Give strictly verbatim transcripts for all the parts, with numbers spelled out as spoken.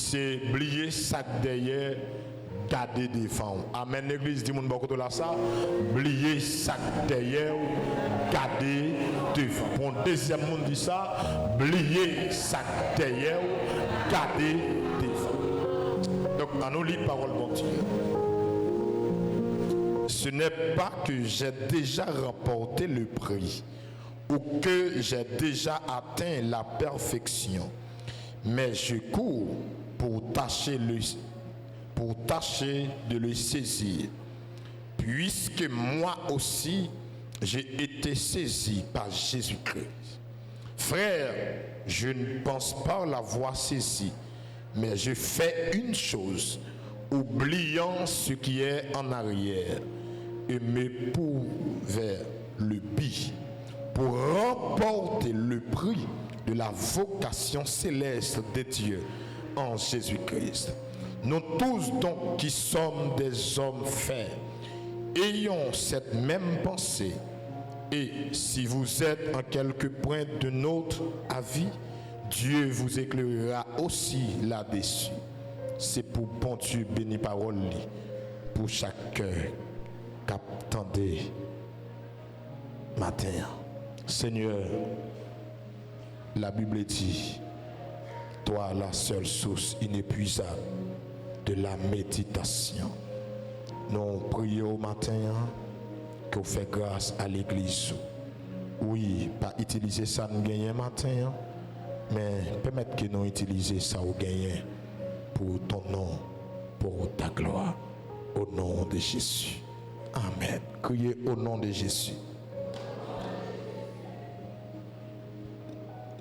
Se bliye sa k dèyè, gade devan w. Amèn, legliz. Di moun bò kote w la sa, bliye sa k dèyè w, gade devan. Pou yon dezyèm moun di sa, bliye sa k dèyè w, gade devan. Donk, ann nou li pawòl Bondye. Ce n'est pas que j'ai déjà remporté le prix ou que j'ai déjà atteint la perfection, mais je cours pour tâcher le, pour tâcher de le saisir, puisque moi aussi j'ai été saisi par Jésus-Christ. Frères, je ne pense pas l'avoir saisi, mais je fais une chose, oubliant ce qui est en arrière et me pour vers le but, pour remporter le prix de la vocation céleste de Dieu en Jésus-Christ. Nous tous donc qui sommes des hommes faits, ayons cette même pensée. Et si vous êtes en quelque point d'un autre avis, Dieu vous éclairera aussi là-dessus. Se pou Bondye beni pawòl li pou chak kè k ap tande maten an. Senyè, la Bible dit, toi la seule source inépuisable de la méditation. Nou priye w maten an, ke w fè gras a legliz ou. Wi, pa itilize sa n genyen maten an, men pèmèt ke nou itilize sa w genyen pour ton nom, pour ta gloire. Au nom de Jésus. Amen. Kriye, au nom de Jésus.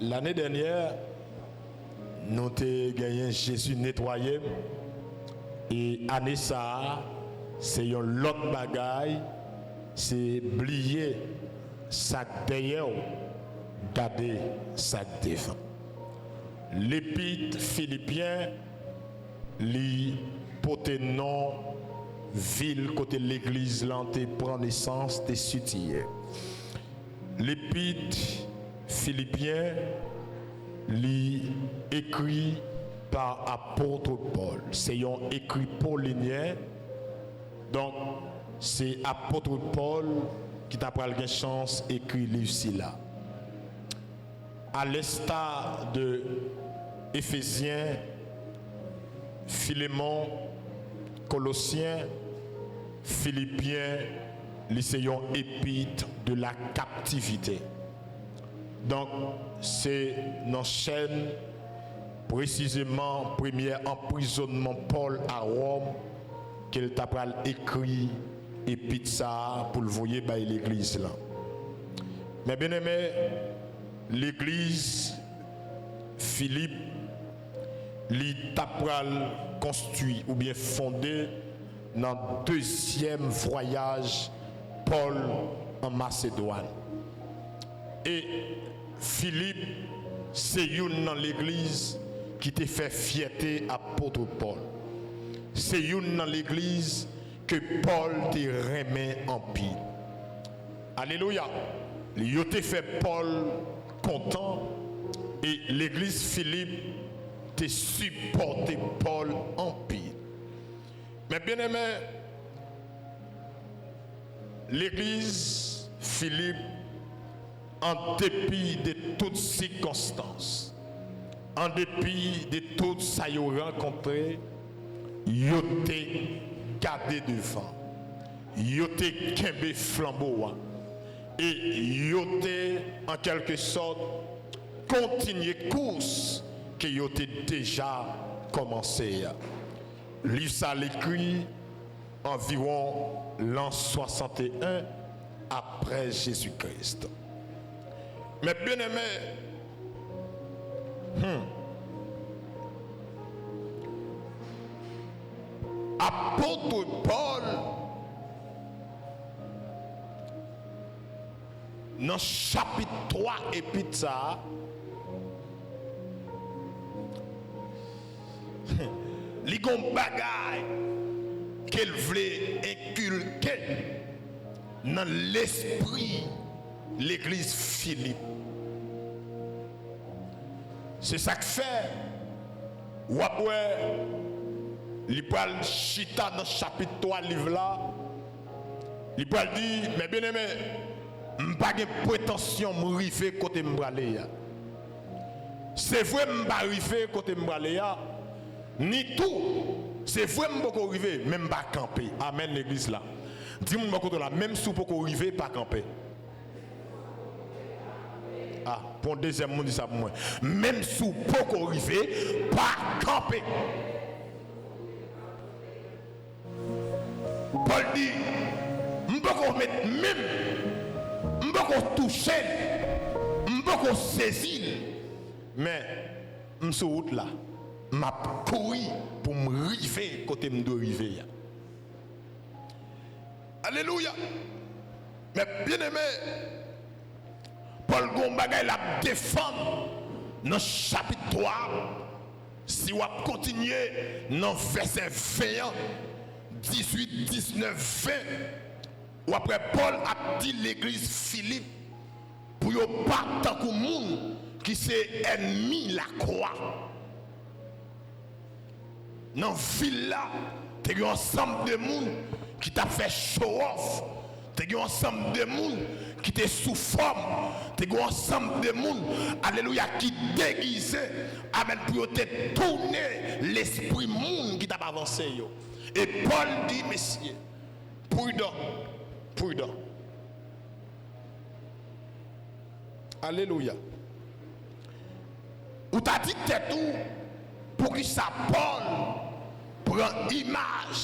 Lane dènyè, nou te genyen Jezi netwaye m. E ane sa a, se yon lòt bagay, se bliye sa k dèyè w, gade sa k devan. Lepit Filipyen, li pote non vil kote legliz lan te pran nesans, te sitiye. Lepit Filipyen, li ekri pa apot Pòl. Se yon ekri polinyen. Donk, se apot Pòl ki ta pral gen chans ekri liv sila. A lensta de Efezyen, Filemon, Kolosyen, Filipyen, li se yon epit de la kaptivite. Donk, se nan chèn, presizeman, premyè anprizonnman Pòl a Wòm, ke l ta pral ekri epit sa a pou l voye bay legliz lan. Men byeneme, legliz Filip, li ta pral konstwi oubyen fonde nan dezyèm vwayaj Pòl an Masedwàn. E Filip se youn nan legliz ki te fè fyète apot Pòl. Se youn nan legliz ke Pòl te renmen anpil. Alelouya! Yo te fè Pòl kontan e legliz Filip te sipòte Pòl anpil. Men byeneme, legliz Filip, an depi de tout sikonstans, an depi de tout sa yo rankontre, yo te gade devan, yo te kenbe flanbo a, e yo te, an kèlke sòt, kontinye kous ke yo te deja kòmanse a. Liv sa a l ekri anviwon lan swasanteyen apre Jezi Kris. Men byeneme, hmm, apot Pòl, nan chapit twa epit sa a, li gon bagay ke l vle enkilke nan lespri legliz Filip. Se sa k fè W ap wè, li pral chita nan chapit twa liv la. Li pral di, men byeneme, m pa gen pretansyon m rive kote m prale a. Se vre m pa rive kote m prale a, ni tou, se vre m poko rive, men m pa kanpe. Amèn, legliz la. Di moun bò kote w la, menm si w poko rive, pa kanpe. Ah, pou yon dezyèm moun di sa pou mwen. Menm si w poko rive, pa kanpe. Pòl di, m poko met men m, m poko touche l, m poko sezi l, men m sou wout la, m ap kouri pou m rive kote m dwe rive a. Alelouya! Men byeneme, Pòl gen yon bagay l ap defann nan chapit twa a. Si w ap kontinye nan vèsè ven an, dizuit, diznèf, ven, w ap wè Pòl ap di legliz Filip pou yo pa tankou moun ki se ènmi lakwa. Nan vil la, te gen yon ansanm de moun ki t ap fè show off. Te gen yon ansanm de moun ki te sou fòm. Te gen yon ansanm de moun, alelouya, ki degize, amèn, pou yo te tounen lespri moun ki t ap avanse yo. E Pòl di, mesye, pridan, pridan. Alelouya. Ou ta di tèt ou, poukisa Pòl pran imaj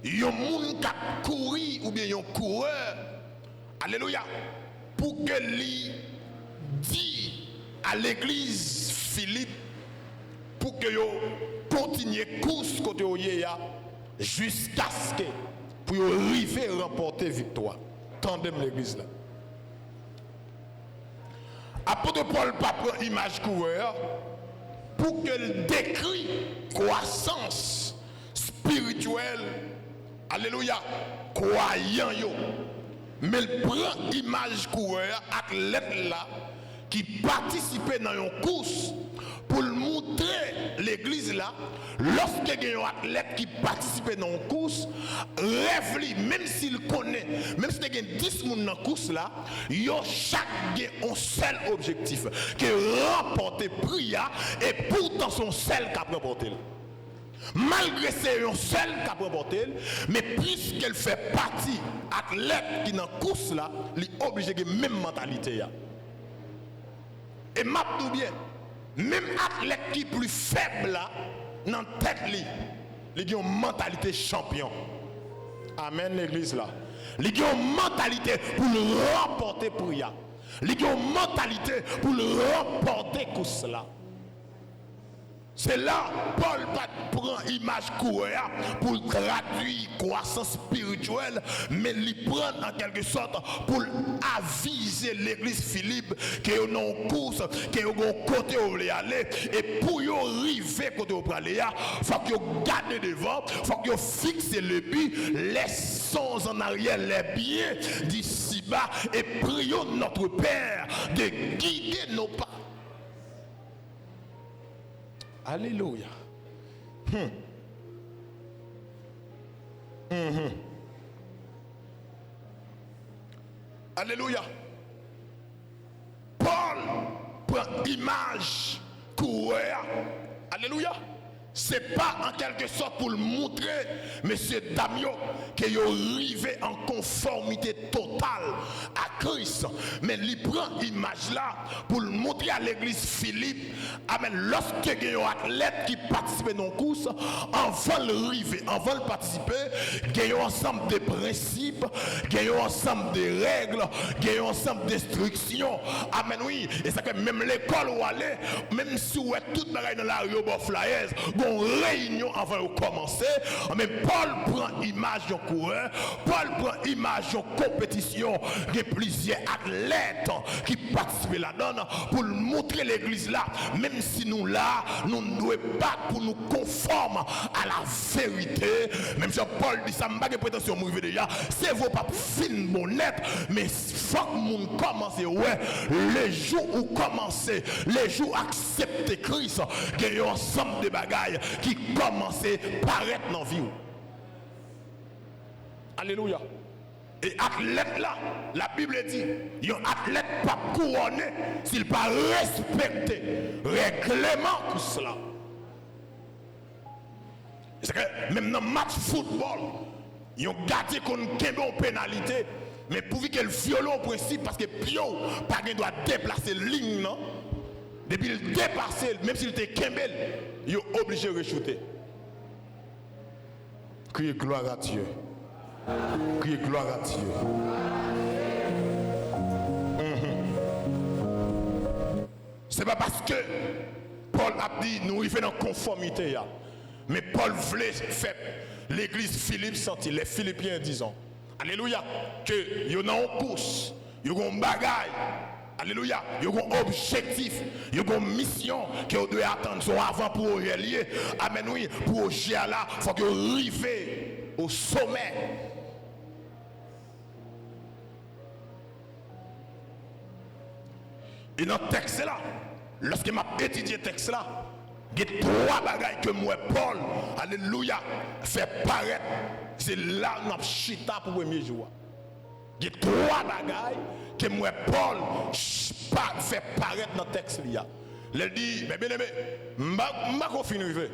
yon moun k ap kouri oubyen yon kourè, alelouya, pou ke li di a legliz Filip pou ke yo kontinye kous kote yo ye a, jiskaske pou yo rive ranpòte viktwa. Tande m, legliz la. Apot Pòl pa pran imaj kourè a pou ke l dekri kwasans espirityèl, alelouya, kwayan yo. Men l pran imaj kourè a, atlèt la, ki patisipe nan yon kous pou l moutre legliz la, lòske gen yon atlèt ki patisipe nan yon kous, rèv li, menm si l konnen, menm si te gen dis moun nan kous la, yo chak gen yon sèl objektif, ke ranpòte pri a, e poutan se yon sèl k ap ranpòte l. Malgre se yon sèl k ap ranpòte l, men piske l fè pati atlèt ki nan kous la, li oblije gen menm mantalite a. E m ap di w byen, menm atlèt ki pli fèb la, nan tèt li, li gen yon mantalite chanpyon. Amèn, legliz la. Li gen yon mantalite pou l ranpòte pri a. Li gen yon mantalite pou l ranpòte kous la. Se la, Pòl pa t pran imaj kourè a pou l tradui kwasans espirityèl, men li pran l an kèlke sòt pou l avize legliz Filip ke yo nan yon kous, ke yo gen yon kote yo vle ale, e pou yo rive kote yo prale a, fòk yo gade devan, fòk yo fikse le bi, laissons en arrière les biens d'ici-bas et prions notre Père de guider nos pas. Alelouya. Hmm. Mhm. Alelouya. Pòl pran imaj kourè a. Alelouya. Se pa an kèlke sòt pou l moutre mesye dam yo ke yo rive an konfòmite total a Kris, men li pran imaj la pou l moutre a legliz Filip, amèn, lòske gen yon atlèt ki patisipe nan yon kous, anvan l rive, anvan l patisipe, gen yon ansanm de prensip, gen yon ansanm de règ, gen yon ansanm de enstriksyon. Amèn, wi. E sa fè menm lekòl ou ale, menm si w wè tout bagay nan lari yo ba w flyers, gen yon reyinyon anvan yo kòmanse, men Pòl pran imaj yon kourè, Pòl pran imaj yon konpetisyon, gen plizyè atlèt ki patisipe ladan l pou l montre legliz la, menm si nou la, nou dwe bat pou nou konfòm a la verite. Menm jan Pòl di sa, m pa gen pretansyon m rive deja, se vre w p ap fin bon nèt, men fòk moun kòmanse wè, lejou ou kòmanse, lejou w aksepte Kris, gen yon ansanm de bagay ki kòmanse parèt nan vi w. Alelouya. E atlèt la, Labib di, yon atlèt p ap kouwone si l pa respekte règleman kous la. Se ke menm nan match foutbòl, yon gadyen konn kenbe yon penalite, men pouvi ke l vyole yon prensip, paske pye w pa gen dwa deplase liy nan, depi l depase l, menm si l te kenbe l, yo oblije rechoute. Kriye gloire à Dieu. Kriye gloire à Dieu. Mhm. Se pa paske Pòl ap di nou rive nan konfòmite a. Men Pòl vle fè legliz Filip santi, les Philippiens, disons. Alelouya. Ke yo nan yon kous, yo gen yon bagay. Alelouya. Yo gen yon objektif, yo gen yon misyon ke yo dwe atann. Se yon avan pwoyè l ye. Amèn, wi. Pwojè a la, fòk yo rive o somè. E nan tèks la, lòske m ap etidye tèks la, gen twa bagay ke m wè Pòl, alelouya, fè parèt. Se la n ap chita pou premye jou a. Gen twa bagay ke m wè Pòl ch-, pa, fè parèt nan tèks li a. Lè l di, men byeneme, m pa, m pa ko fin rive.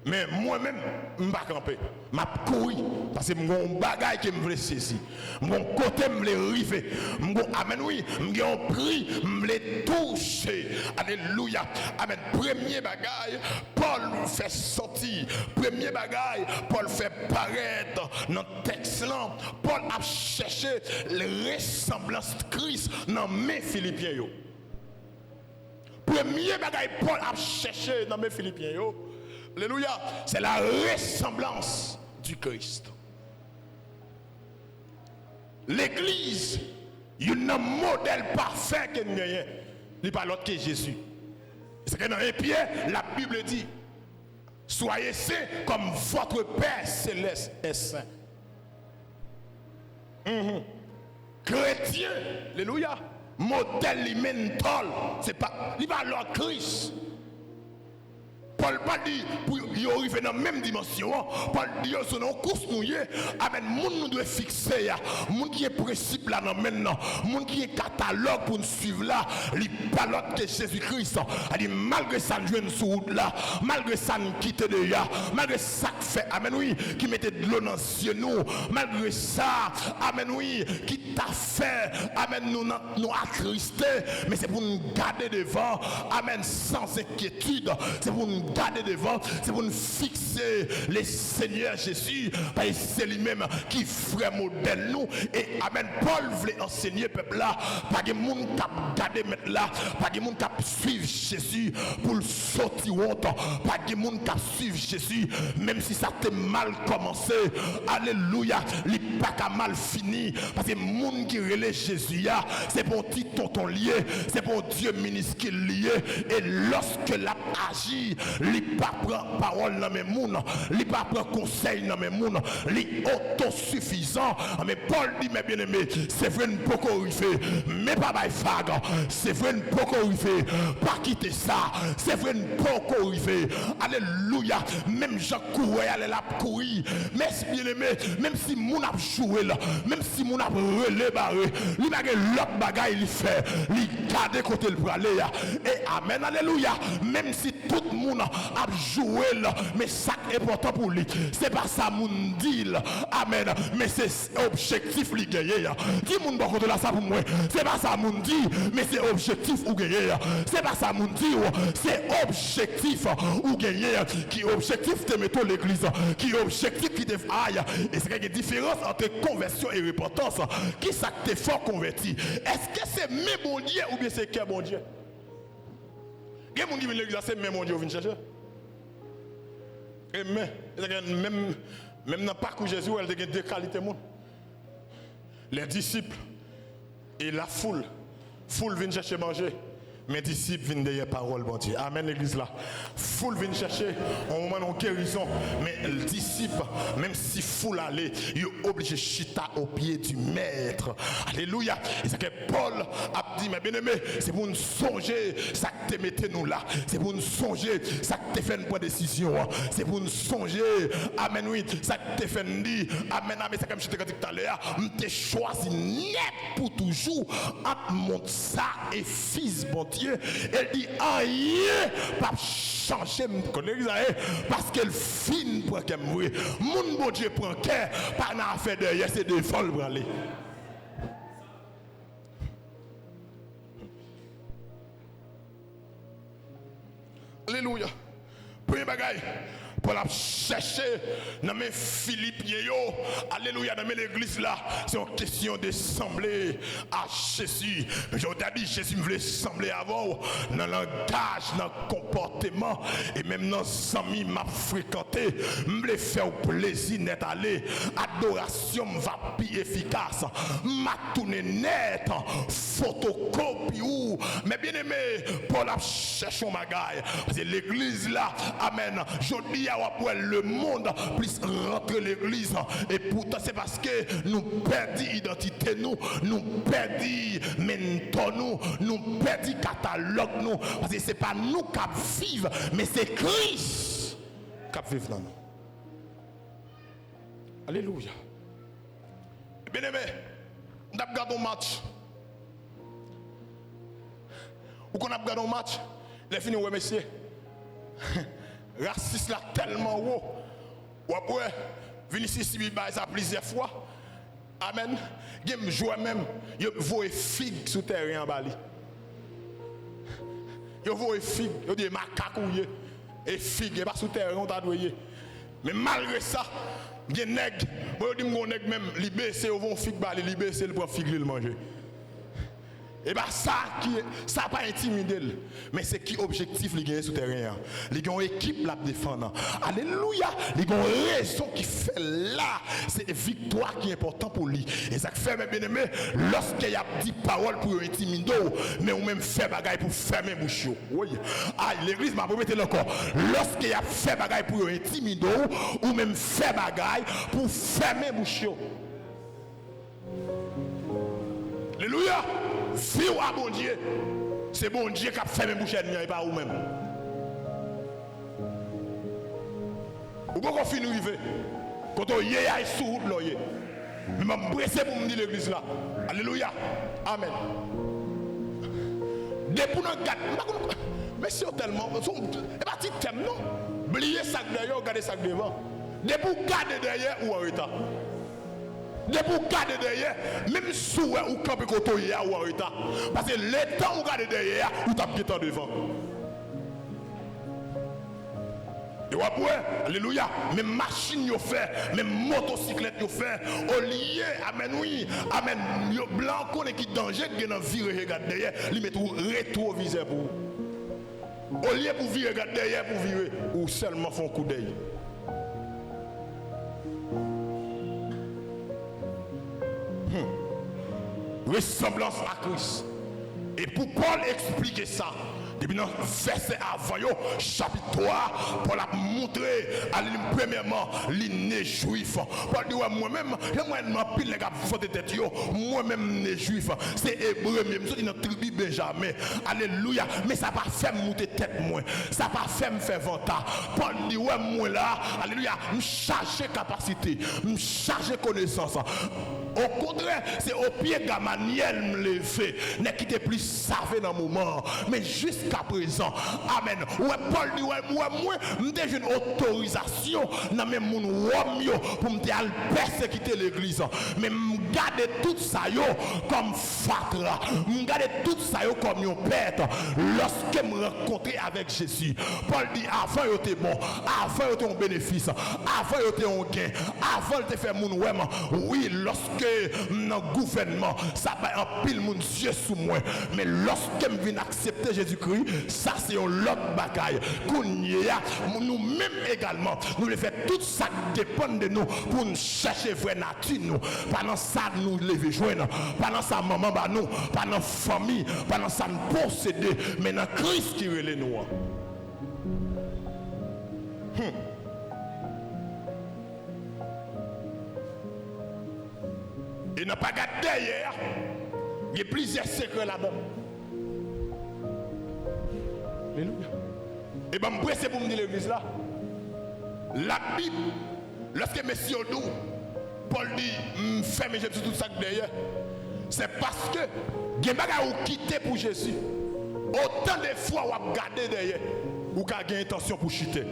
Men mwen menm, m pa kanpe. M ap kouri. Paske m gen yon bagay ke m vle sezi. M gen yon kote m vle rive. M gen, amèn, wi. M gen yon pri m vle touche. Alelouya. Amèn. Premye bagay, Pòl fè santi. Premye bagay, Pòl fè parèt nan tèks lan. Pòl ap chèche resanblans Kris nan men Filipyen yo. Premye bagay Pòl ap chèche nan men Filipyen yo, alelouya, c'est la ressemblance du Christ. Legliz, youn nan modèl pafè ke n genyen, li pa lòt ke Jezi. Se ke nan en Pyè, la Bible di, soyez saints comme votre Père céleste est saint. Mhm. Kretyen, alelouya, modèl li mental, se pa, li pa lòt Kris. Pòl pa di pou yo rive nan menm dimansyon an. Pòl di yo se nan yon kous nou ye. Amèn. Moun nou dwe fikse a, moun ki gen prensip la nan men l nan, moun ki gen katalòg pou n swiv la, li pa lòt ke Jezi Kris. Sa di, malgre sa n jwenn sou wout la, malgre sa n kite deja, malgre sa k fè, amèn, wi, ki mete dlo nan zye nou, malgre sa, amèn, wi, ki ta fè, amèn, nou nan, nou atriste, men se pou n gade devan, amèn, san enkyetid, se pou n gade devan, se pou n fikse le Senyè Jezi, paske se li menm ki vrè modèl nou, e, amèn, Pòl vle ansenye pèp la, pa gen moun k ap gade Mèt la, pa gen moun k ap swiv Jezi pou l soti wont, pa gen moun k ap swiv Jezi, menm si sa te mal kòmanse, alelouya, li pa ka mal fini, paske moun ki rele Jezi a, se pa yon ti tonton l ye, se pa yon Dye miniskil li ye, e lòske l ap aji, li pa pran pawòl nan men moun, li pa pran konsèy nan men moun, li otosifizan. Men Pòl di, men byeneme, se vre n poko rive, men pa bay vag, se vre n poko rive, pa kite sa, se vre n poko rive. Alelouya. Menm jan kourè a lè l ap kouri, men byeneme, menm si moun ap joure l, menm si moun ap rele bare, li pa gen lòt bagay li fè, li gade kote l prale a. E amèn, alelouya. Menm si tout moun ap joure l, men sa k enpòtan pou li, se pa sa moun di l. Amèn. Men se objektif li genyen an. Di moun bò kote w la sa pou mwen. Se pa sa moun di, men se objektif ou genyen an. Se pa sa moun di w, se objektif ou genyen an. Ki objektif te mete w legliz? Ki objektif ki te fè ay? E se gen diferans ant konvèsyon e repantans. Ki sa k te fè w konvèti? Èske se men Bondye oubyen se kè Bondye? Gen moun ki vin legliz la, se men Bondye yo vin chèche. Amen. Menm, menm nan pakou Jezi, ou wè, te gen de kalite moun. Les disciples et la foule. Foul vin chèche manje, men disip vin dèyè pawòl Bondye. Amèn, legliz la. Foul vin chèche yon moman, yon gerizon, men disip, menm si foul ale, yo oblije chita o pye di Mèt. Alelouya. E sa ke Pòl ap di, men byeneme, se pou n sonje sa k te mete nou la. Se pou n sonje sa k te fè n pran desizyon an. Se pou n sonje, amèn, wi, sa k te fè n di, amèn, amèn, sa ke m chante kantik talè a, m te chwazi nèt pou toujou ant mond sa e Fis Bondye. E l di, anyen p ap chanje m. Kote legliz la ye? Paske l fin pran kè m vre. Moun Bondye pran kè, pa nan afè dèyè, se devan l prale. Alelouya. Premye bagay, Pòl ap chèche nan men Filipyen yo, alelouya, nan men legliz la, se yon kesyon de sanble a Jezi. Men jan w ta di, Jezi, m vle sanble avè w nan langaj, nan konpòteman, e menm nan zanmi m ap frekante. M vle fè w plezi nèt ale. Adorasyon m va pi efikas. M a tounen nèt fotokopi w. Men byeneme, Pòl ap chèche yon bagay. Paske legliz la, amèn, jodi a w ap wè lemonn plis rantre legliz. E poutan se paske nou pèdi idantite nou, nou pèdi mentò nou, nou pèdi katalòg nou. Paske se pa nou k ap viv, men se Kris k ap viv nan nou. Alelouya. Byeneme, m t ap gade yon match. Ou konn ap gade yon match, lè fini w wè mesye, rasis la tèlman wo. W ap wè, Vinicius sibi bagay sa plizyè fwa. Amèn. Gen jwè menm, yo voye fig sou tèren an ba li. Yo voye fig, yo di, e makak ou ye. E fig, e pa sou tèren ou ta dwe ye. Men malgre sa, gen nèg, bon, yo di m gon nèg menm, li bese, yo voye yon fig ba li, li bese, li pran fig li, li manje. E pa sa ki, sa pa entimide l. Men se ki objektif li genyen sou tèren an. Li gen yon ekip l ap defann. Alelouya! Li gen yon rezon ki fè l la. Se viktwa ki enpòtan pou li. E sa k fè, men byeneme, lòske y ap di pawòl pou yo entimide w, men ou menm fè bagay pou fèmen bouch yo. Woy! Ay, legliz, m ap repete l ankò. Lòske y ap fè bagay pou yo entimide w, ou menm fè bagay pou fèmen bouch yo. Alelouya! Vi w a Bondye. Se Bondye k ap fèmen bouch ènmi an, e pa ou menm. Ou poko fin rive. Kote w ye a, e sou wout la w ye. Men m ap prese pou m di legliz la. Alelouya. Amèn. Depi w nan gad, m pa konn, mesye yo tèlman, se yon, e pa ti tèm non. Bliye sa k dèyè w, gade sa k devan. Depi w gade dèyè, ou anreta. Depi w gade dèyè, menm si w wè ou kanpe kote w ye a, ou anreta. Paske letan ou gade dèyè a, ou t ap gentan devan. E w ap wè, alelouya, menm machin yo fè, menm motosiklèt yo fè, olye, amèn wi, amèn, yo, blan konnen ki danje k gen nan vire je gad dèyè, li met ou retwovizè pou ou. Olye pou vire gad dèyè pou vire, ou sèlman fè yon koudèy. Hmm. Resanblans a Kris. E pou Pòl eksplike sa, depi nan vèsè avan yo, chapit twa, Pòl ap montre, ale li, premyèman, li ne Jwif. Pòl di, wè, mwen menm, lè mwen wè anpil nèg ap vante tèt yo, mwen menm m ne Jwif. Se Ebre m ye, m soti nan tribi Benjamen. Alelouya. Men sa pa fè m moute tèt mwen. Sa pa fè m fè vanta. Pòl di, wè mwen la, alelouya, m chaje kapasite, m chaje konesans. Okontrè, se o pye Gamanyèl m leve, nèg ki te plis save nan moman an. Men jiskaprezan, amèn. Wè, Pòl di, wè, wè mwen, m te jwenn otorizasyon nan men moun Wòm yo pou m te al pèsekite legliz. Men m gade tout sa yo kòm fatra. M gade tout sa yo kòm yon pèt lòske m rankontre avèk Jezi. Pòl di, avan yo te bon, avan yo te yon benefis, avan yo te yon gen, avan l te fè moun wè m. Wi, lòske m nan gouvènman, sa bay anpil moun zye sou mwen. Men lòske m vin aksepte Jezikri, sa se yon lòt bagay. Kounye a, nou menm egalman, nou vle fè tout sa k depann de nou pou n chèche vrè nati nou. Pa nan sa nou leve jwenn, pa nan sa manman ba nou, pa nan fanmi, pa nan sa n posede, men nan Kris ki rele nou an. Hmm. E nan pa gad dèyè a, gen plizyè sekrè ladan. Alelouya. E ban m prese pou m di legliz la. Labib, lòske mesye yo di w, Pòl di, m fèmen je m sou tout sa k dèyè. Se paske gen bagay ou kite pou Jezi. Otan de fwa w ap gade dèyè, ou ka gen entansyon pou chite.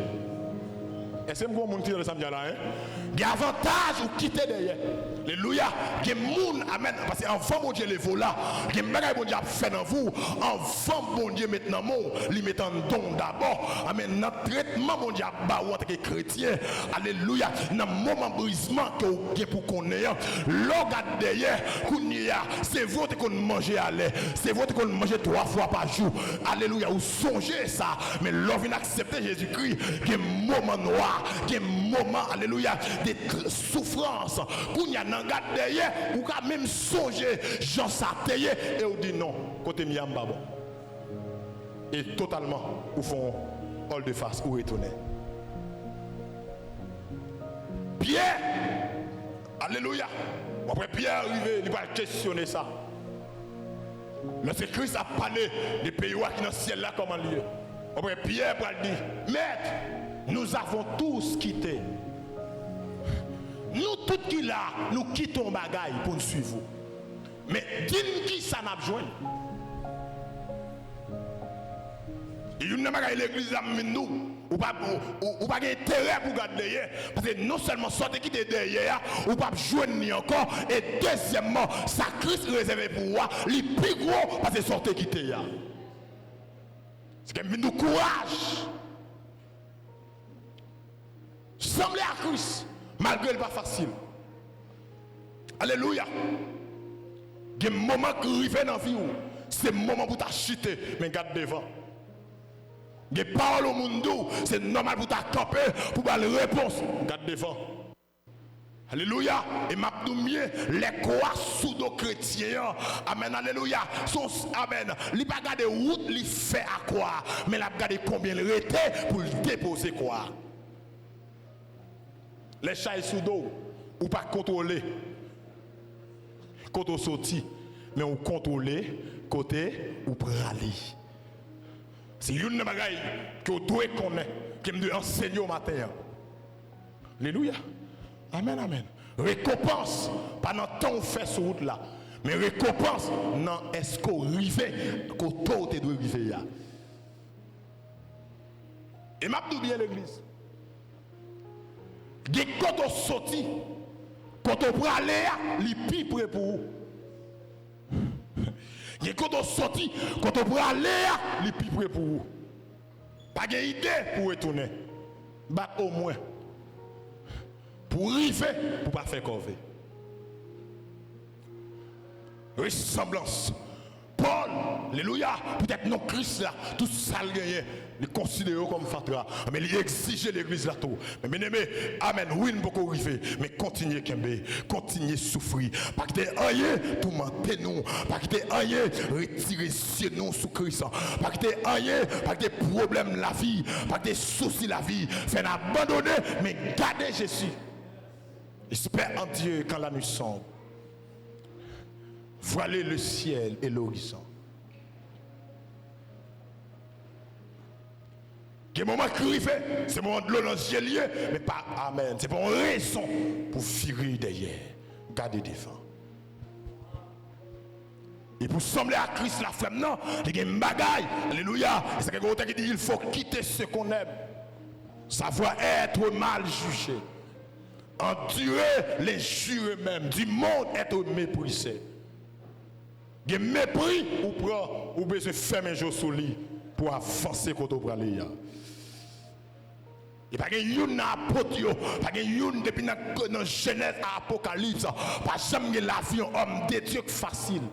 Èske m gen yon moun ki tande sa m di a la, en? Gen avantaj ou kite dèyè. Alelouya. Gen moun, amèn. Paske anvan Bondye leve w la, gen bagay Bondye ap fè nan vi w. Anvan Bondye met nan men w, li met anndan w dabò. Amèn. Nan tretman Bondye ap ba w antanke kretyen. Alelouya. Nan moman brizman ke w gen pou konnen an. Lè w gad dèyè, kounye a, se vre w te konn manje alè. Se vre w te konn manje twa fwa pa jou. Alelouya. Ou sonje sa. Men lè w vin aksepte Jezikri, gen moman nwa, gen moman, alelouya, de tr-, soufrans. Kounye a, nan gad dèyè, ou ka menm sonje jan sa te ye, e w di, non, kote m ye a, m pa bon. E totalman, ou fè yon volte-face, ou retounen. Pyè, alelouya, w ap wè Pyè rive, li pral kesyone sa. Lòske Kris ap pale de peyi wa ki nan syèl la, kòman l ye? W ap wè Pyè pral di, Maître, nous avons tous quitté. Nou tout ki la, nou kite yon bagay pou n swiv ou. Men di n kisa n ap jwenn. E youn nan bagay legliz la m vin di w, ou pa, ou, ou, ou pa gen enterè pou gad dèyè. Paske non sèlman sa w te kite dèyè a, ou p ap jwenn li ankò. E dezyèmman, sa Kris rezève pou ou a, li pi gwo pase sa w te kite a. Se ke m vin di w kouraj. Sanble a Kris, malgre l pa fasil. Alelouya. Gen moman k rive nan vi w, se moman pou ta chite, men gad devan. Gen pawòl yon moun di w, se nòmal pou ta kanpe, pou ba l repons. Gad devan. Alelouya. E m ap di w byen, lè kwa sou do kretyen an. Amèn, alelouya. Se yon, amèn. Li pa gade wout li fè a kwa a, men l ap gade konbyen l rete pou l depoze kwa a. Lè chay sou do w, ou pa kontwole kote w soti, men ou kontwole kote ou prale. Se youn nan bagay ke w dwe konnen, ke m dwe ansenye w maten an. Alelouya. Amèn, amèn. Rekonpans pa nan tan w fè sou wout la, men rekonpans nan èske w rive kote w te dwe rive a. E m ap di w byen, legliz. Gen kote w soti, kote w prale a, li pi pre pou ou. Gen kote w soti, kote w prale a, li pi pre pou ou. Pa gen ide pou retounen. Bat omwen. Pou w rive, pou w pa fè kòve. Resanblans. Pòl, alelouya, poutèt non Kris la, tout sa l genyen, li konsidere yo kòm fatra. Men li egzije legliz la tou. Men byeneme, amèn, wi, n poko rive, men kontinye kenbe, kontinye soufri. Pa kite anyen toumante nou, pa kite anyen retire zye nou sou Kris. Pa kite anyen, pa kite pwoblèm lavi, pa kite sousi lavi fè n abandone, men gade Jezi. Espère en Dieu quand la nuit sombre. Voile le ciel et l'horizon. Gen moman k rive, se moman dlo nan zye l ye, men pa, amèn, se pa yon rezon pou vire dèyè. Gade devan. E pou sanble a Kris la, frè m nan, li gen bagay. Alelouya. E sa ke gen otè ki di, il faut quitter ce qu'on aime. Savoir être mal jugé. Endurez les injures même, du monde être méprisé. Gen mepri ou pran, ou bezwen fèmen je w sou li pou w avanse kote w prale a. E pa gen youn nan apot yo, pa gen youn depi nan, nan Jenèz a Apokalips, pa janm gen lavi yon òm de Dye k fasil.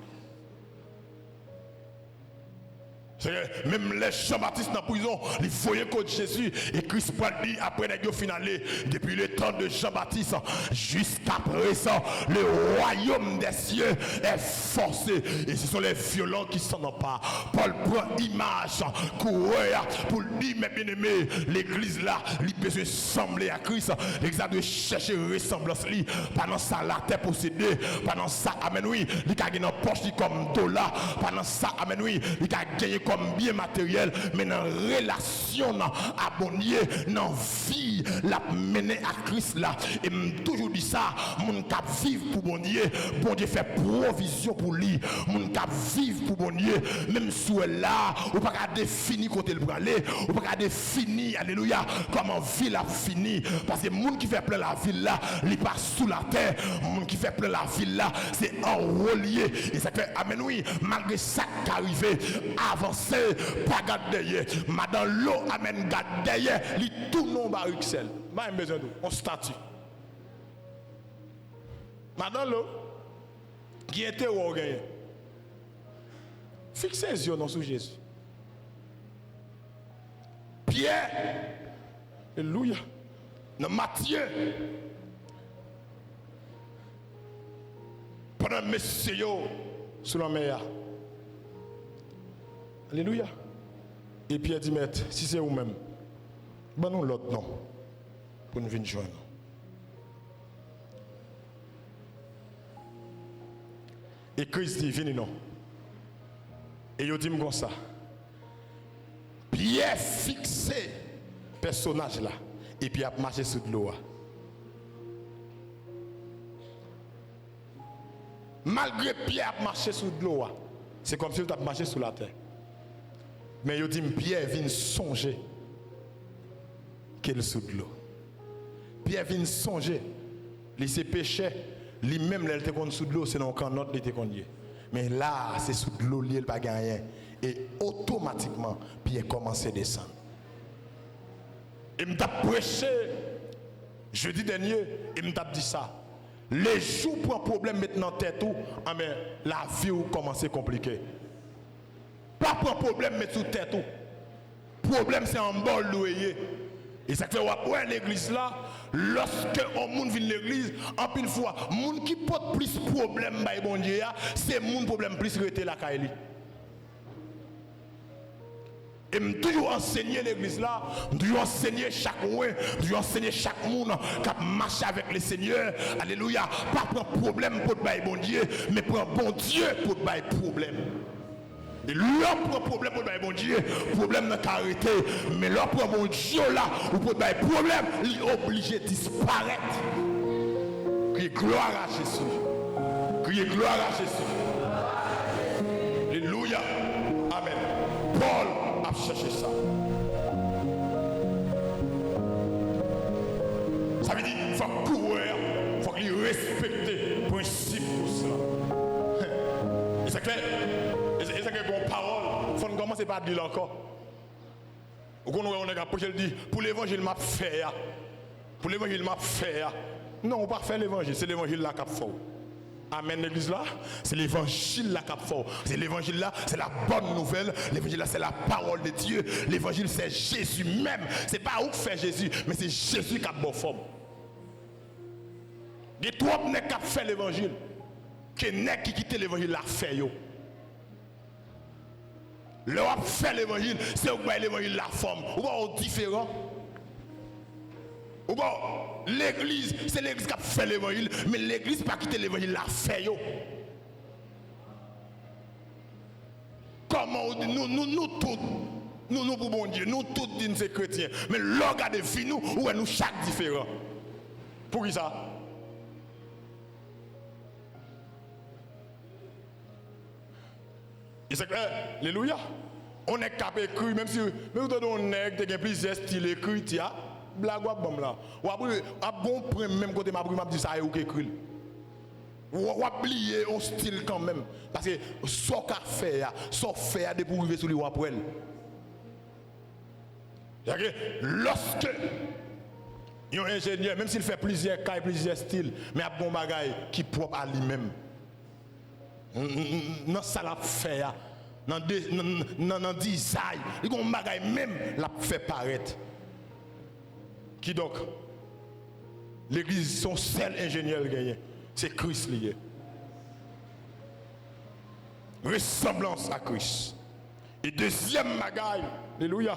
Se menm lè Jan Batis nan prizon, li voye kot Jezi, e Kris pral di, apre nèg yo fin ale, depuis le temps de Jean-Baptiste jusqu'à présent, le royaume des cieux est forcé, et ce sont les violents qui s'en emparent. Pòl pran imaj kourè a pou l di, men byeneme, legliz la, li bezwen sanble a Kris. Legliz la dwe chèche resanblans li, pa nan sa latè posede, pa nan sa, amèn wi, li ka gen nan pòch li kòm dola, pa nan sa, amèn wi, li ka genyen kòm byen materyèl, men nan relasyon nan a Bondye, nan vi l ap mennen a Kris la. E m toujou di sa, moun k ap viv pou Bondye, Bondye fè pwovizyon pou li. Moun k ap viv pou Bondye, menm si w wè la, ou pa ka defini kote l prale, ou pa ka defini, alelouya, kòman vi l ap fini. Paske moun ki fè plan lavi l la, li pa sou latè. Moun ki fè plan lavi l la, se anwo l ye. E sa k fè, amèn wi, malgre sa k ka rive, avanse, pa gad dèyè. Madan Lo, amèn, gad dèyè, li tou nan yon barik sèl. M pa menm bezwen di w, yon stati. Madan Lo, ki enterè w genyen? Fikse zye w non sou Jezi. Pyè, alelouya, nan Matye, pandan mesye yo sou lanmè a, alelouya, e Pyè di, Mèt, si se ou menm, ban nou lòt non pou n vin jwenn ou. E Kris di, vini non. E yo di m konsa, Pyè fikse pèsonaj la, epi ap mache sou dlo a. Malgre Pyè ap mache sou dlo a, se kòmsi l t ap mache sou latè. Men yo di m Pyè vin sonje ke l sou dlo. Pyè vin sonje li se pechè, li menm lè l te konn sou dlo, se nan yon kannòt li te konn ye. Men la a, se sou dlo l ye, l pa gen anyen. E otomatikman, Pyè kòmanse desann. E m t ap preche jedi dènye, e m t ap di sa. Lejou w pran pwoblèm met nan tèt ou, anben, lavi w kòmanse konplike. Pa pran pwoblèm met sou tèt ou. Pwoblèm se anba w l dwe ye. E sa k fè w ap wè legliz la, lòske yon moun vin legliz, anpil fwa, moun ki pot plis pwoblèm bay Bondye a, se moun pwoblèm plis rete lakay li. E m toujou ansenye legliz la, m toujou ansenye chak mwen, m toujou ansenye chak moun k ap mache avèk Lesenyè. Alelouya. Pa pran pwoblèm pou w t bay Bondye, men pran Bondye pou w t bay pwoblèm. E lè w pran pwoblèm pou w t bay Bondye, pwoblèm nan ka rete. Men lè w pran Bondye w la, ou pou w t bay pwoblèm, li oblije disparèt. Kriye glwa a Jezi. Kriye glwa a Jezi. Alelouya. Amèn. Pòl ap chèche sa. Sa vle di, fòk kourè a, fòk li respekte prensip kous la. E sa k fè, e sa, e sa k fè gon pawòl, fò n kòmanse pa di l ankò. Ou konn wè yon nèg ap preche, l di, pou levanjil m ap fè a. Pou levanjil m ap fè a. Non, ou pa fè levanjil, se levanjil la k ap fè w. Amèn, legliz la. Se levanjil la k ap fè w. Se levanjil la, c'est la bonne nouvelle. Levanjil la, c'est la parole de Dieu. Levanjil, c'est Jésus même. Se pa ou k fè Jezi, men se Jezi k ap ba w fòm. Gen twòp nèg k ap fè levanjil ke nèg ki kite levanjil la fè yo. Lè w ap fè levanjil, se ou k bay levanjil la fòm. Ou pa wè w diferan? Ou pa, legliz, se legliz k ap fè levanjil, men legliz pa kite levanjil la fè yo. Kòman w di, nou, nou, nou tout, nou, nou pou Bondye, nou tout di n se kretyen. Men lè w gade vi nou, ou wè nou chak diferan. Poukisa? E sa k fè, alelouya. On nèg k ap ekri, menm si, menm si w tande on nèg te gen plizyè estil ekriti a, Blag w ap ban m la. W ap ri, w ap gon pwen menm kote m ap ri, m ap di sa e ou k ekri l. W, w ap bliye yon stil kanmenm. Paske sa w ka fè a, sa w fè a, depi w rive sou li, w ap wè l. Sa ke, lòske yon enjenyè, menm si l fè plizyè kay, plizyè stil, men ap gon bagay ki pwòp a li menm. N-, n-, n-, nan sa l ap fè a, nan de-, nan, nan, nan dizay, li gon bagay menm l ap fè parèt. Kidonk, legliz se yon sèl enjenyè l genyen, se Kris li ye. Resanblans a Kris. E dezyèm bagay, alelouya,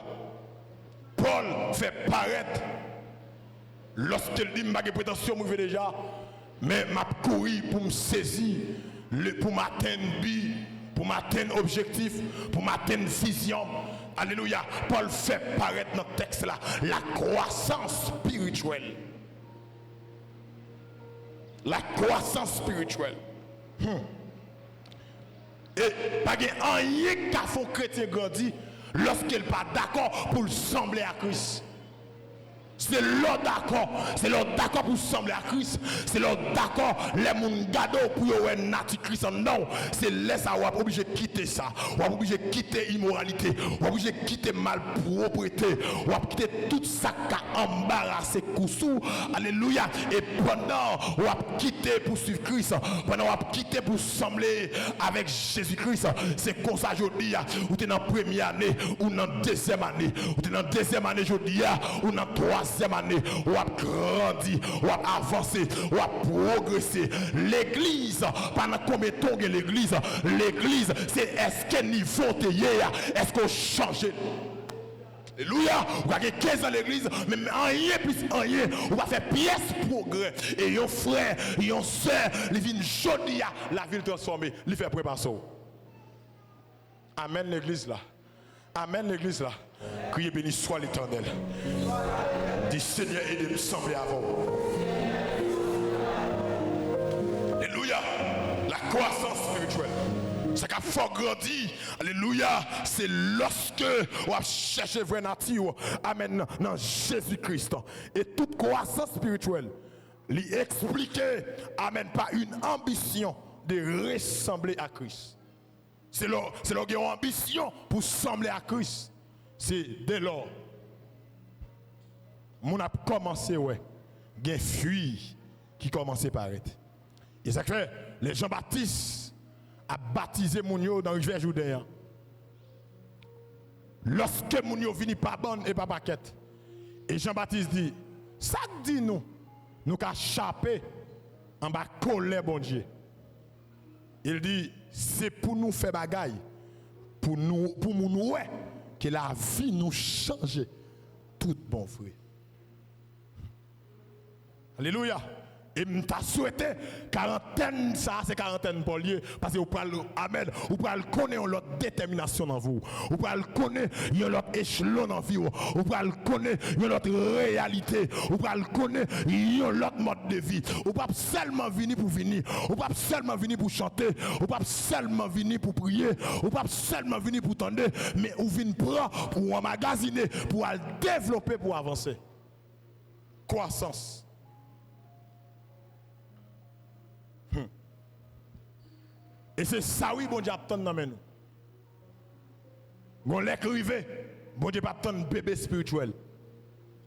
Pòl fè parèt, lòske l di, "M pa gen pretansyon, m rive deja, men m ap kouri pou m sezi, le, pou m atenn bi, pou m atenn objektif, pou m atenn vizyon m." Alelouya. Pòl fè parèt nan tèks la, la kwasans espirityèl. La kwasans espirityèl. Hmm. E pa gen anyen k ka fè yon kretyen grandi lòske l pa dakò pou l sanble a Kris. Se lè w dakò, se lè w dakò pou w sanble a Kris, se lè w dakò lè moun gade w pou yo wè nati Kris anndan w, se lè sa a w ap oblije kite sa. W ap oblije kite imoralite, w ap oblije kite malpwòpte, w ap kite tout sa k ka anbarase kous ou. Alelouya. E pandan w ap kite pou swiv Kris, pandan w ap kite pou sanble avèk Jezi Kris, se konsa jodi a, ou te nan premye ane, ou nan dezyèm ane, ou te nan dezyèm ane, jodi a, ou nan twazyèm ane, w ap grandi, w ap avanse, w ap pwogrese. Legliz pa nan konbyen tan w gen legliz. Legliz, se èske nivo w te ye a, èske w chanje? Alelouya! Ou ka gen kenz an legliz, men anyen plis anyen, ou pa fè pyès pwogrè. E yon frè, yon sè, li vin jodi a, lavi l transfòme, li fè pwen pase w. Amèn, legliz la. Amèn, legliz la. Kriye, "Béni soit l'Éternel." Di, "Senyè, ede m sanble avè w." Alelouya. La kwasans espirityèl. Sa k ap fè w grandi, alelouya, se lòske w ap chèche vrè nati w. Amèn. Nan Jezi Kris. E tout kwasans espirityèl, li eksplike, amèn, pa une ambition de ressembler à Christ. Se lè, se lè w gen yon anbisyon pou sanble a Kris. Se dèlò moun ap kòmanse wè gen fwi ki kòmanse parèt. E sa k fè, lè Jan Batis ap batize moun yo nan Rivyè Jouden an, lòske moun yo vini pa bann e pa pakèt, e Jan Batis di, "Sa k di nou, nou ka chape anba kòlè Bondye?" E l di, "Se pou nou fè bagay, pou nou, pou moun wè ke lavi nou chanje tout bon vre." Alelouya! E m ta swete karantèn sa a se karantèn Pòl ye, paske ou pral, amèn, ou pral konnen yon lòt detèminasyon nan vi w. Ou pral konnen yon lòt echelon nan vi w. Ou pral konnen yon lòt reyalite. Ou pral konnen yon lòt mòd de vi. Ou p ap sèlman vini pou vini. Ou p ap sèlman vini pou chante. Ou p ap sèlman vini pou priye. Ou p ap sèlman vini pou tande. Men ou vin pran pou w anmagazine, pou w al devlope, pou w avanse. Kwasans. Hmm. E se sa wi Bondye ap tann nan men nou. Gon lè k rive, Bondye p ap tann bebe espirityèl.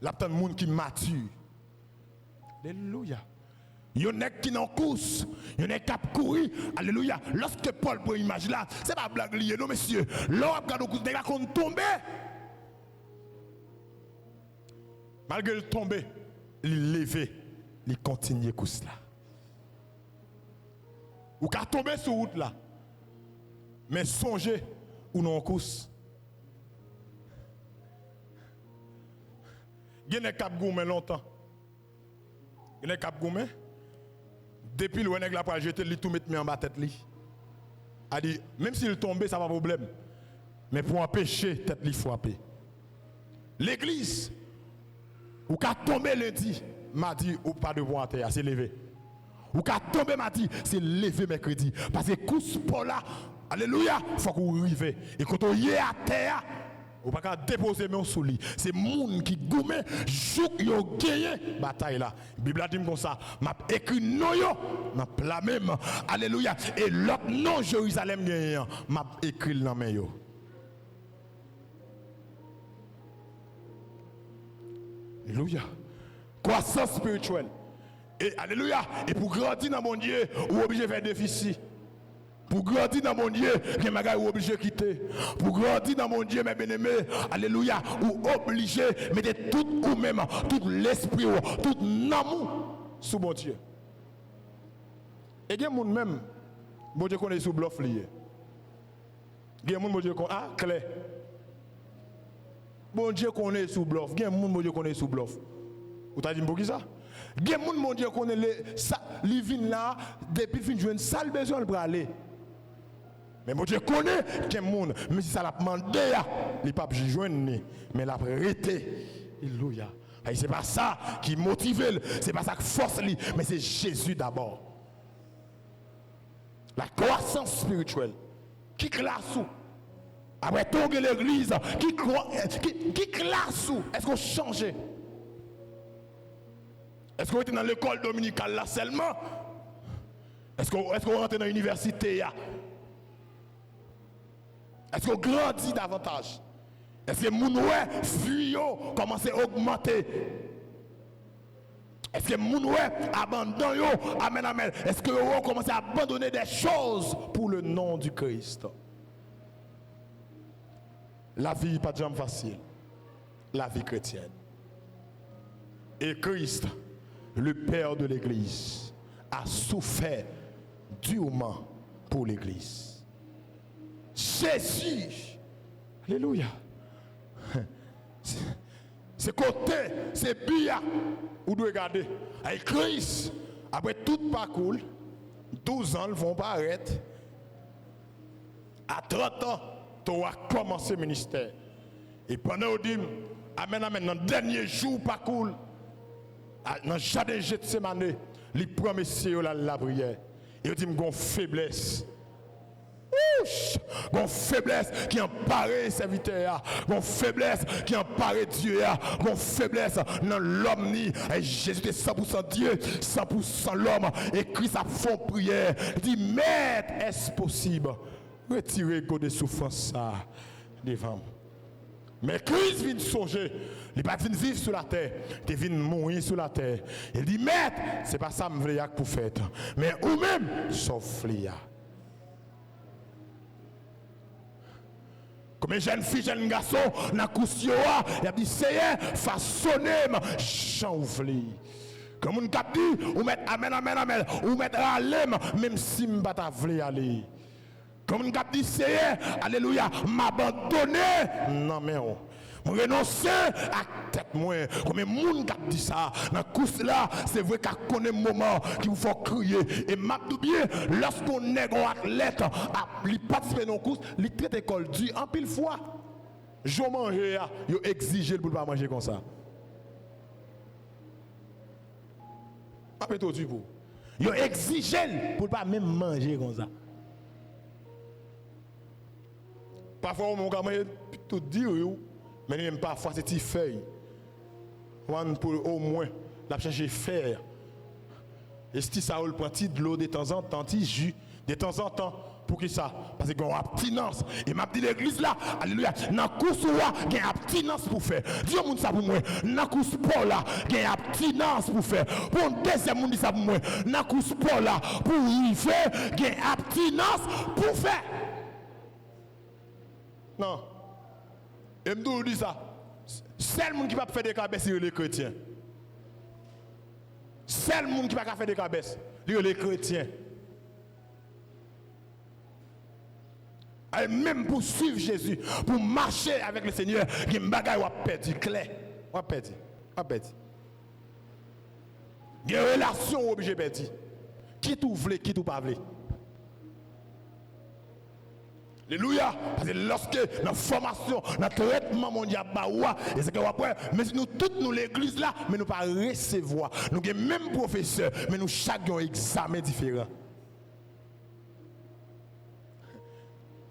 L ap tann moun ki mati. Alelouya. Yon nèg ki nan kous, yon nèg k ap kouri. Alelouya. Lòske Pòl pran imaj la, se pa blag li ye non, mesye. Lè w ap gade yon kous, nèg la konn tonbe. Malgre l tonbe, li leve, li kontinye kous la. Ou ka tonbe sou wout la, men sonje, ou nan yon kous. Gen nèg k ap goumen lontan. Gen nèg k ap goumen. Depi l wè nèg la pral jete l, li tou met men anba tèt li. A di, menm si l tonbe, sa pa pwoblèm. Men pou anpeche tèt li frape. Legliz, ou ka tonbe lendi, madi, ou pa dwe pran atè a, se leve. Ou ka tonbe madi, se leve mèkredi. Paske kous pa w la, alelouya, fòk ou rive. E kote w ye atè a, Ou pa ka depoze men w sou li. Se moun ki goumen jouk yo genyen batay la. Bib la di m konsa, m ap ekri non yo nan pla men m. Alelouya. E lòt non Jerizalèm genyen an, m ap ekri l nan men yo. Alelouya. Kwasans espirityèl. E, alelouya. E pou grandi nan Bondye, ou oblije fè defisi. Pou grandi nan Bondye, gen bagay ou oblije kite. Pou grandi nan Bondye, men byeneme, alelouya, ou oblije mete tout ou menm, tout lespri w, tout nanm ou sou Bondye. E gen moun menm, Bondye konnen sou blòf li ye. Gen moun Bondye konnen, a, klè. Bondye konnen sou blòf. Gen moun Bondye konnen sou blòf. Ou ta di m poukisa? Gen moun Bondye konnen le, sa, li vin la, depi l fin jwenn sa l bezwen, l prale. Men Bondye konnen gen moun, menm si sa l ap mande a, li p ap jwenn li, men l ap rete. Alelouya. Ay, se pa sa ki motive l, se pa sa k fòs li, men se Jezi dabò. La kwasans espirityèl. Ki klas ou? Apre tou gen legliz, ki, kwa- ki, ki klas ou? Èske w chanje? Èske w rete nan lekòl dominikal la sèlman? Èske, w- èske w rantre nan inivèsite a? Èske w grandi davantaj? Èske moun wè fwi yo kòmanse ogmante? Èske moun wè abandon yo? Amèn, amèn. Èske yo wè w kòmanse abandone des choses pour le nom du Christ? Lavi pa t janm fasil. Lavi kretyèn. Et Christ, le Père de l'Église, a souffert durement pour l'Église. Jezi! Alelouya! Se, se kote, se bi a ou dwe gade. Ay Kris, apre tout pakou l, douz an l fè w parèt, a trant an, towo a kòmanse ministè. E pandan yo di m, amèn, amèn, nan dènye jou pakou l, a, nan jaden Jetsemane, li pran mesye yo l al lapriyè. E yo di m, gon feblès. Wouch! Gon feblès ki anpare sèvitè a. Gon feblès ki anpare Dye a. Gon feblès nan lòm ni. E Jezi te san pou san Dye, san pou san lòm. E Kris ap fè yon priyè. Li di, Mèt, èske posib? Retire gode soufrans sa a devan m. Men Kris vin sonje, li pa t vin viv sou latè, li te vin mouri sou latè. E li di, Mèt, se pa sa m vle a k pou fèt, men ou menm, sa w vle a. Konbyen jèn fi, jèn gason nan kous yo a, y ap di, Seyè, fasone m jan w vle. Gen moun k ap di, ou mèt amèn, amèn, amèn, ou mèt rale m, menm si m pa ta vle ale. Gen moun k ap di, Seyè, alelouya, m abandone nan men w. M renonse ak tèt mwen. Konbyen moun k ap di sa nan kous la? Se vre k ap konnen moman ki pou fè w kriye. E m ap di w byen, lòske yon nèg, yon atlèt, ap, li patisipe nan yon kous, li trete kò l di anpil fwa. Jan w manje a, yo egzije l pou l pa manje konsa. M ap entwodui pou ou. Yo egzije l pou l pa menm manje konsa. Pafwa ou menm ou ka manje tout diri w, men li menm pafwa se ti fèy. Ou konprann, pou omwen l ap chèche fè. E ti sa yo l pran ti dlo detanzantan, ti ji detanzantan. Poukisa? Paske gen yon abstinans. E m ap di legliz la, alelouya, nan kous ou a, gen abstinans pou fè. Di yon moun sa pou mwen, nan kous pa w la, gen abstinans pou fè. Pou yon dezyèm moun di sa pou mwen, nan kous pa w la, pou w rive, gen abstinans pou fè. Non. E m toujou di sa, sèl moun ki p ap fè dekabès, li rele kretyen. Sèl moun ki pa ka fè dekabès, li rele kretyen. Ay, menm pou swiv Jezi, pou mache avèk le Senyè, gen bagay w ap pèdi, klè. W ap pèdi. W ap pèdi. Gen relasyon w oblije pèdi. Kit ou vle, kit ou pa vle. Alelouya! Paske lòske nan fòmasyon, nan trètman Bondye ap ba ou a, e se ke w ap wè, men si nou tout nou legliz la, men nou pa resevwa. Nou gen menm pwofesè, men nou chak gen yon egzamen diferan.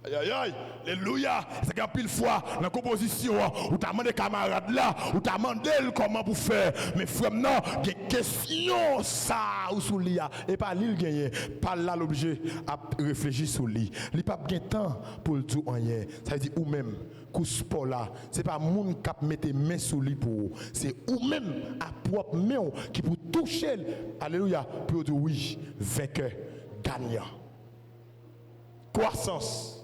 Ayayay, alelouya. Se gen anpil fwa nan konpozisyon an, ou ta mande kamarad la, ou ta mande l kòman pou fè. Men frè m nan, gen kesyon sa a ou sou li a, e pa li l genyen. Pa l la l oblije ap reflechi sou li. Li p ap gen tan pou l di w anyen. Sa vle di ou menm, kous pa w la, se pa moun k ap mete men sou li pou ou. Se ou menm ak pwòp men w ki pou touche l. Alelouya. Pou yo di w wi, venkè, ganyan. Kwasans.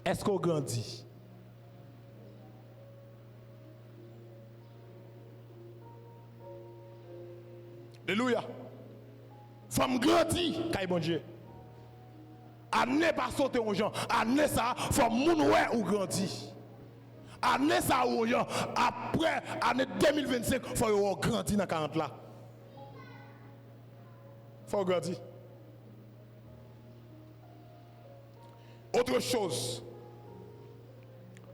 Èske w grandi? Alelouya. Fò m grandi kay Bondye. Ane pa sote yon jan. Ane sa a, fò moun wè ou grandi. Ane sa a, yon jan. Apre ane de mil vennsenk, fò yo wè w grandi nan karant la. Fò w grandi. Autre chose.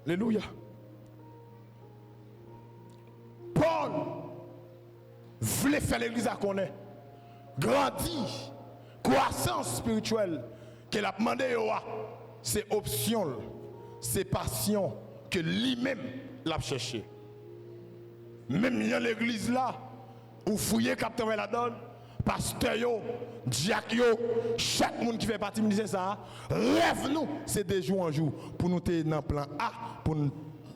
Alelouya. Pòl vle fè legliz la konnen grandi, kwasans espirityèl ke l ap mande yo a, se opsyon l, se pasyon ke li menm l ap chèche. Menm jan legliz la, ouvriye k ap travay ladan l, pastè yo, dyak yo, chak moun ki fè pati ministè sa a, rèv nou se de jou an jou pou nou te nan plan A, pou n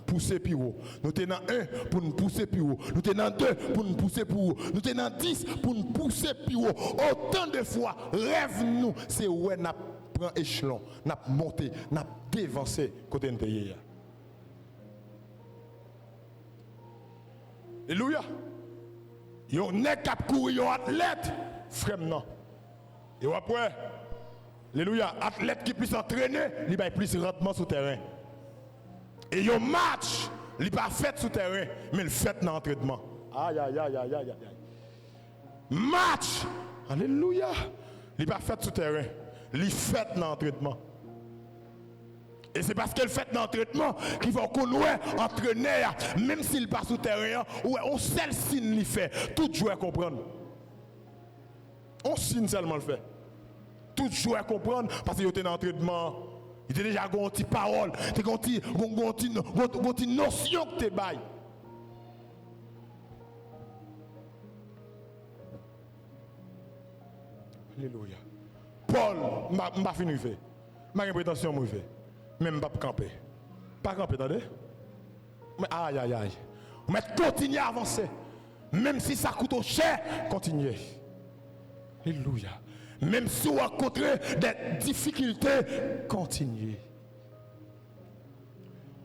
pouse pi wo. Nou te nan en pou n pouse pi wo. Nou te nan de pou n pouse pi wo. Nou te nan dis pou n pouse pi wo. Otan de fwa, rèv nou se wè n ap pran echelon, n ap monte, n ap devanse kote n te ye a. Alelouya. Yon nèg k ap kouri, yon atlèt, frè m nan. E w ap wè, alelouya, atlèt ki plis antrene, li bay plis randman sou tèren. E yon match, li pa fèt sou tèren, men l fèt nan antrènman. Ayayayayayay. Match, alelouya, li pa fèt sou tèren, li fèt nan antrènman. E se paske l fèt nan antrènman ki fè w konn wè antrenè a, menm si l pa sou tèren an, ou wè yon sèl siy li fè, tout jwè konprann. Yon siy sèlman l fè. Tout jwè konprann, paske yo te nan antrènman an. Li te deja gen yon ti pawòl, te gen yon ti, gen, gen yon ti, gen, gen yon ti nosyon k te bay. Alelouya. Pòl, m pa, m pa fin rive. M pa gen pretansyon m rive. Men m p ap kanpe. Pa kanpe, tande. Men, ayayay. Ou mèt kontinye avanse. Menm si sa koute w chè, kontinye. Alelouya. Menm si w rankontre de difikilte, kontinye.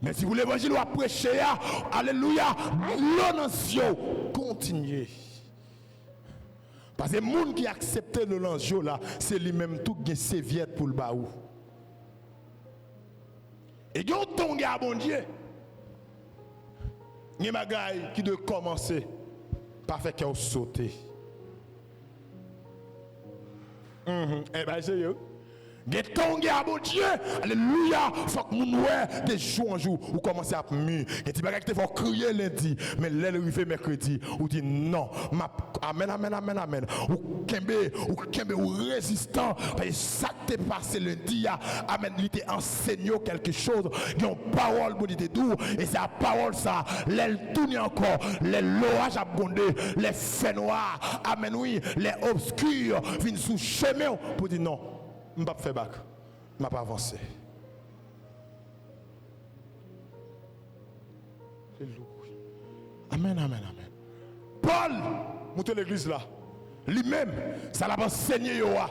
Men si pou levanjil w ap preche a, alelouya, dlo nan zye w, kontinye. Paske moun ki aksepte dlo nan zye w la, se li menm tou ki gen sevyèt pou l ba ou. E gen yon tan w gen a Bondye, gen bagay ki dwe kòmanse pa fè kè w sote. Mhm. E bay serye wi. Gen tan w gen a Bondye, alelouya, fòk moun wè de jou an jou ou kòmanse ap mi. Gen ti bagay ki te fè w kriye lendi, men lè l rive mèkredi, ou di non, m ap, amèn, amèn, amèn, amèn. Ou kenbe, ou kenbe, ou rezistan, paske sa k te pase lendi a, amèn, li te ansenye w kèlke choz. Gen yon pawòl Bondye te di w, e se a pawòl sa, lè l tounen ankò, lè loraj ap gwonde, lè fènwa, amèn, wi, lè obski vin sou chemen w, pou di non, m p ap fè bak, m ap avanse. Alelouya. Amèn, amèn, amèn. Pòl monte legliz la. Li menm, sa l ap ansenye yo a.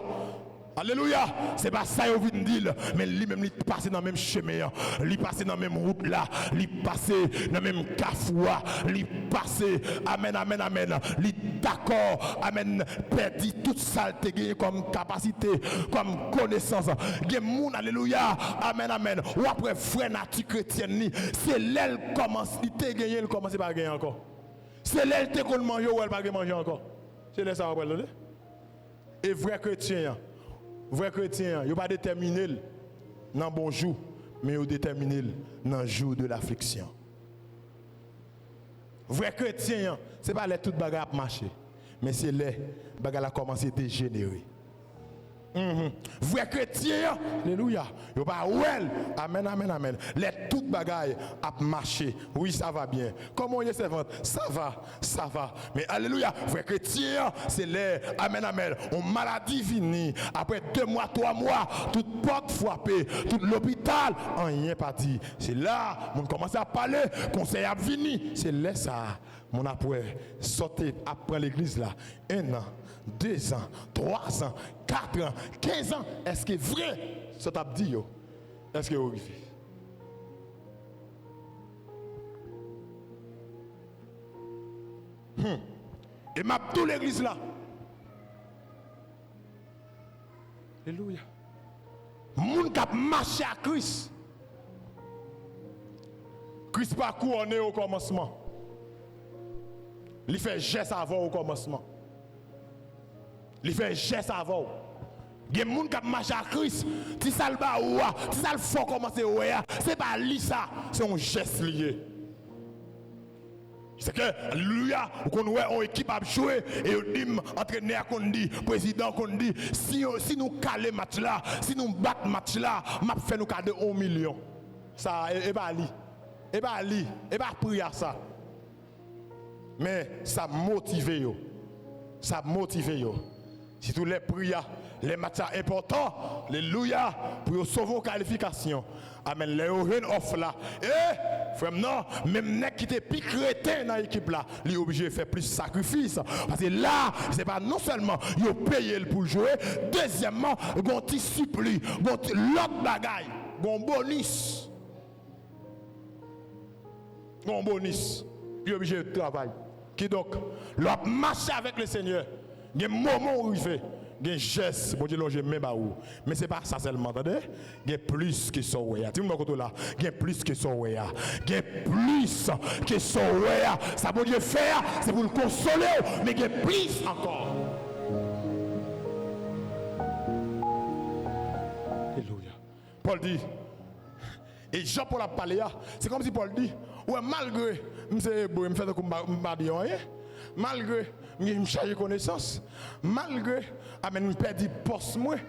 Alelouya. Se pa sa yo vin di l, men li menm, li pase nan menm chemen an. Li pase nan menm wout la. Li pase nan menm kafou a. Li pase, amèn, amèn, amèn. Li dakò, amèn, pèdi tout sa l te genyen kòm kapasite, kòm konesans. Gen moun, alelouya, amèn, amèn, w ap wè vrè nati kretyèn li, se lè l kòmanse, li te genyen, li kòmanse pa genyen ankò. Se lè l te konn manje, w wè l pa gen manje ankò. Se lè sa a w ap wè l, tande. E vrè kretyen an, vrè kretyen an, yo pa detèmine l nan bon jou, men yo detèmine l nan jou de lafliksyon. Vrè kretyen an, se pa lè tout bagay ap mache, men se lè bagay la kòmanse dejenere. Mhm. Vrè kretyen an, alelouya, yo pa wè l. Amèn, amèn, amèn. Lè tout bagay ap mache. Wi, sa va byen. Kòman w ye, sèvant? Sa va, sa va. Men, alelouya, vrè kretyen an, se lè, amèn, amèn, yon maladi vini. Apre de mwa, twa mwa, tout pòt frape, tout lopital, anyen pa di. Se la, moun kòmanse ap pale, konsèy ap vini. Se lè sa a, moun ap wè, sa w te ap pran legliz la, en an, de zan, twa zan, kat an, kenz an, èske vre sa w t ap di yo? Èske yo rive? Hmm. E m ap di w legliz la. Alelouya. Moun k ap mache ak Kris. Kris pa kouwone w okòmansman. Li fè jès avè w okòmansman. Li fè jès avè w. Gen moun k ap mache ak Kris, ti sa l ba ou a, ti sa l fè w kòmanse wè a, se pa li sa, se yon jès li ye. Se ke, alelouya, ou konn wè yon ekip ap jwe, e yo di m, antrenè a konn di, prezidan konn di, si, yo, si nou kale match la, si nou bat match la, m ap fè nou kado yon milyon. Sa, e, e pa li. E pa li. E pa pri a sa. Men, sa motive yo. Sa motive yo. Sitou lè pri a, lè match la enpòtan, alelouya, pou yo sove yon kalifikasyon. Amèn. Lè yo jwenn òf la, e, frè m nan, menm nèg ki te pi kreten nan ekip la, li oblije fè plis sakrifis. Paske la, se pa non sèlman yo peye l pou l jwe, dezyèmman, gon ti sipli, gon ti lòt bagay, gon bonis. Gon bonis. Li oblije travay. Kidonk, lè w ap mache avèk Lesenyè, gen moman w rive, gen jès, Bondye lonje men ba ou. Men se pa sa sèlman, tande. Gen plis ke sa w wè a. Timoun mwen kote w la, gen plis ke sa w wè a. Gen plis ke sa w wè a. Sa Bondye fè a, se pou l konsole w, men gen plis ankò. Alelouya. Pòl di, e jan Pòl ap pale a, se kòmsi Pòl di, ou wè, malgre m se Ebre, m fè tankou m pa, m pa di yo anyen, malgre m, m chaje konesans, malgre, amèn, m pèdi pòs mwen,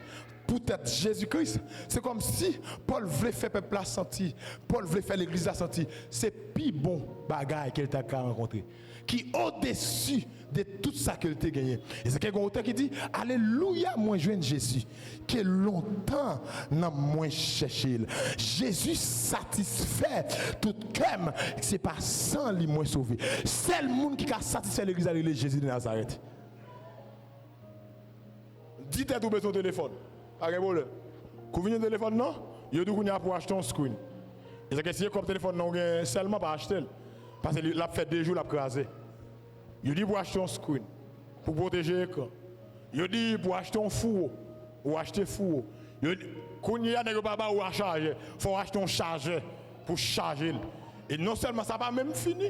poutèt Jezi Kris, se kòmsi Pòl vle fè pèp la santi, Pòl vle fè legliz la santi, se pi bon bagay ke l ta ka rankontre, ki odesi de tout sa ke l te genyen. E se ke gon otè ki di, alelouya, mwen jwenn Jezi, ke lontan nanm mwen chèche l. Jezi satisfè tout kè m, se pa san li mwen sove. Sèl moun ki ka satisfè legliz la rele Jezi de Nazarèt. Di tèt ou bezwen yon telefòn. Pa gen pwoblèm. Kou vin yon telefòn nan, yo di w kounye a pou w achte yon screen. E sa ke si e kòb telefòn nan ou gen sèlman, pa achte l. Paske li, l ap fè de jou, l ap kraze. Yo di pou w achte yon screen pou pwoteje ekran. Yo di pou w achte yon fouwo. Ou achte fouwo. Yo di, kounye a, nèg yo pa ba ou a chajè. Fò w achte yon chajè pou chaje l. E non sèlman sa pa menm fini.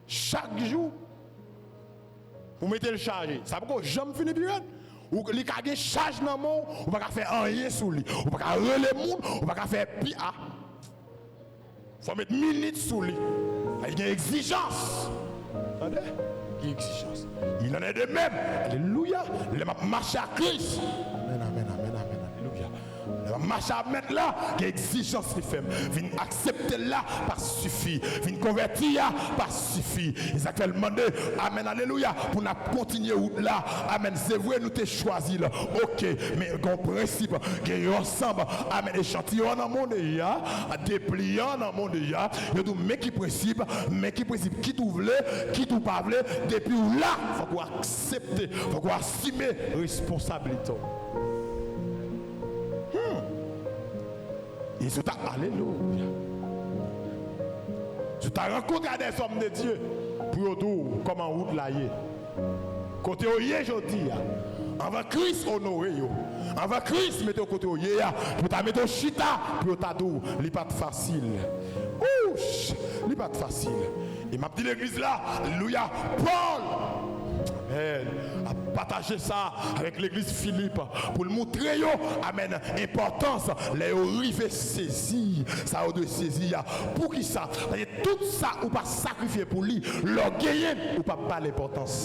Chak jou, pou mete l chaje. Sa poko janm fini pi rèd. Ou, li ka gen chaj nan men w, ou pa ka fè anyen sou li. Ou pa ka rele moun, ou pa ka fè pi a. Fò w met minit sou li. Sa vle di gen egzijans. Tande? Gen egzijans. Il en est de même. Alelouya. Lè m ap mache ak Kris. Amèn, amèn, amèn, amèn. Alelouya. Lè m ap mache ak Mèt la, gen egzijans li fè m. Vin aksepte l la pa sifi. Vin konvèti a pa sifi. E sa k fè l mande, amèn, alelouya, pou n ap kontinye wout la. Amèn. Se vre, nou te chwazi l. Oke, men gen yon prensip, gen yon ansanm. Amèn. Echantiyon an nan mond deja, depliyan an nan mond deja. Yo di w, men ki prensip, men ki prensip, kit ou vle, kit ou pa vle, depi w la, fòk ou aksepte, fòk ou asime responsabilite w. Hmm. E si w ta, alelouya. Si w ta rankontre a dèzòm de Dye, pou yo di w kòman wout la ye. Kote yo ye jodi a. Anvan Kris onore yo. Anvan Kris mete yo kote yo ye a. Pou ta mete yo chita, pou yo ta di w, li pa t fasil. Ouch! Li pa t fasil. E m ap di legliz la, alelouya, Pòl, amèn, ap pataje sa avèk legliz Filip pou l moutre yo, amèn, enpòtans lè yo rive sezi sa yo dwe sezi a. Poukisa? Paske tout sa ou pa sakrifye pou li, lè w genyen, ou p ap ba l enpòtans.